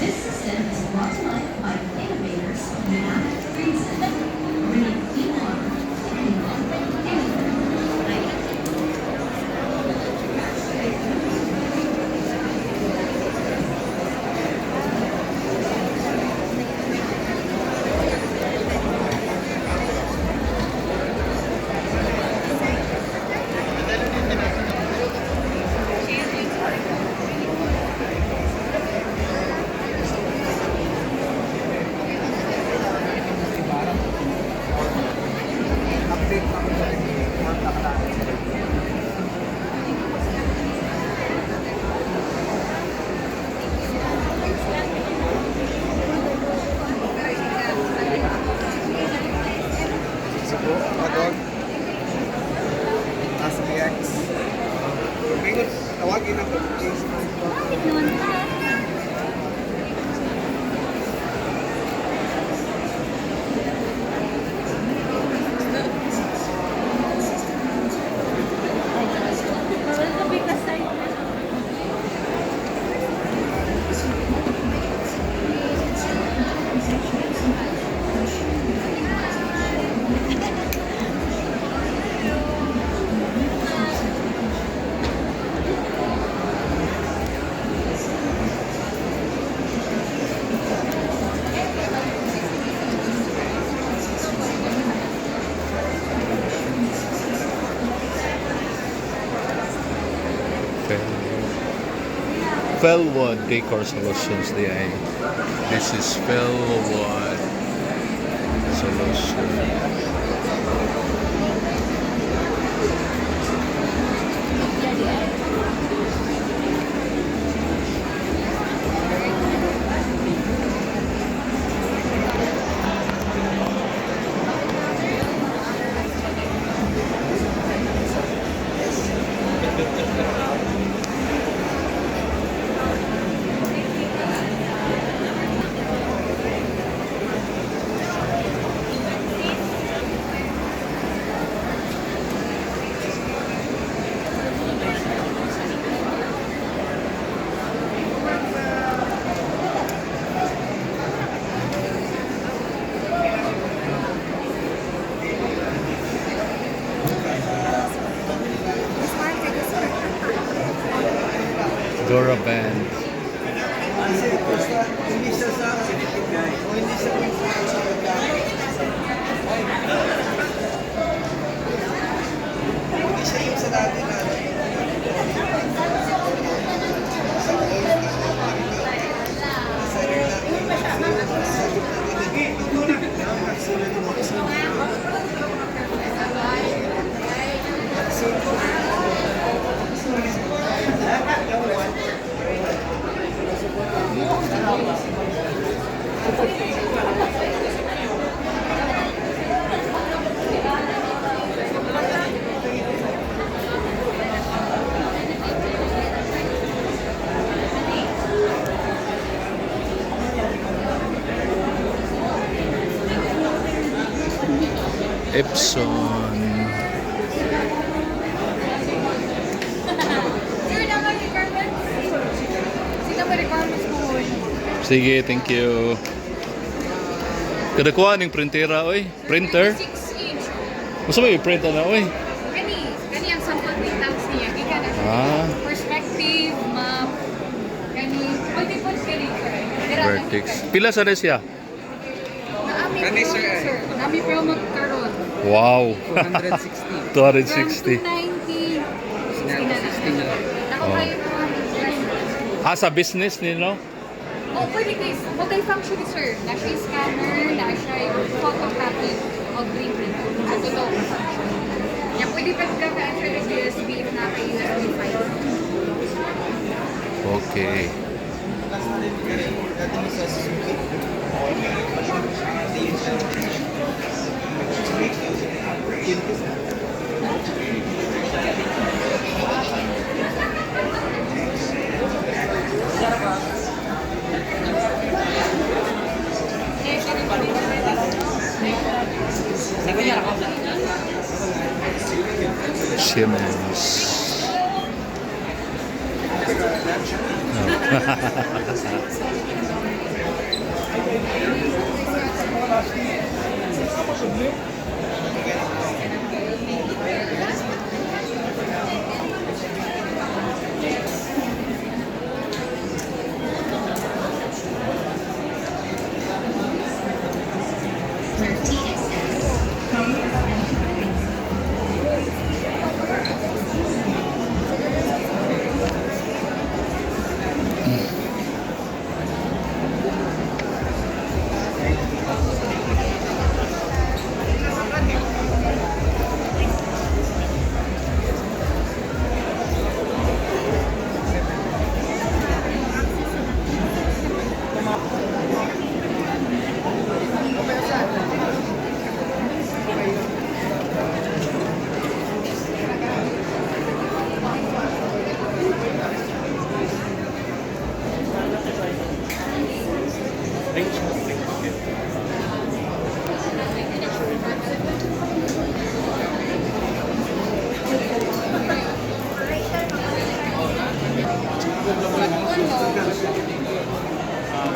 This system is brought to life by innovators United Reason, bringing clean water to anyone, anywhere. Update pa ko sa form na kailangan. Cebu, Magog, SBX. Ngayon, tawagin na ito. Please. Bakit naman pa? Felwood Decor Solutions diay. This is Felwood Solution. Dora Band. Kasi basta hindi siya sa o hindi siya hindi siya yung sa dati na sa old na Epson. Sir, naman requirements. Sino ba requirements mo? Sige, thank you. Kadakuha ning printera oy, printer. 6 inch. Unsa may print ana oy? Kani, kani ang sample printouts niya. Gikan na siya. Ah. Perspective, map, kani, pwede po kani, sir. Dira lang Vertex. siya. Pila sa na siya? Naami Kani, promo, sir, eh. sir. Naami promo karon. Wow. 260. 260. From 290, 60 na lang. 60 na lang. Nako Oh. kayo po. Ah, sa business ni no? Oh, pwede guys. Multi-function ni sir. Na siya scanner, na siya photocopy o printing. Sa totoo function. Yan, pwede pa ka ka-answer ng USB if na kay USB 5. Okay. Siemens. Oh.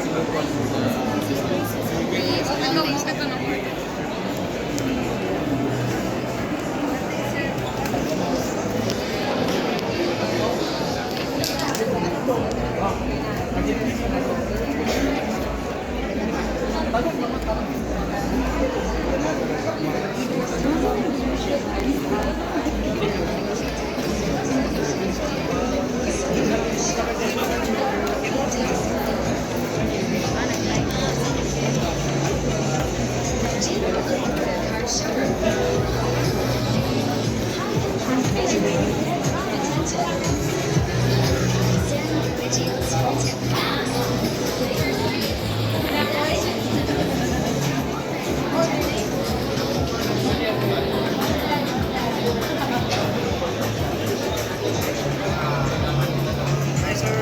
Ano mo ito ng order? Hi, sir.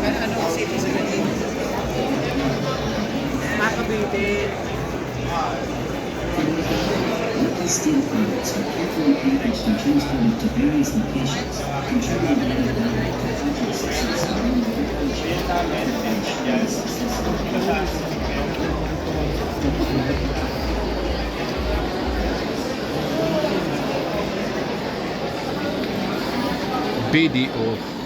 Ano kasi ito sa ganito? Makabibit. Local steel products are carefully packaged and transported to various locations, contributing added value to the country's success in growing agriculture and ensure the success of BDO.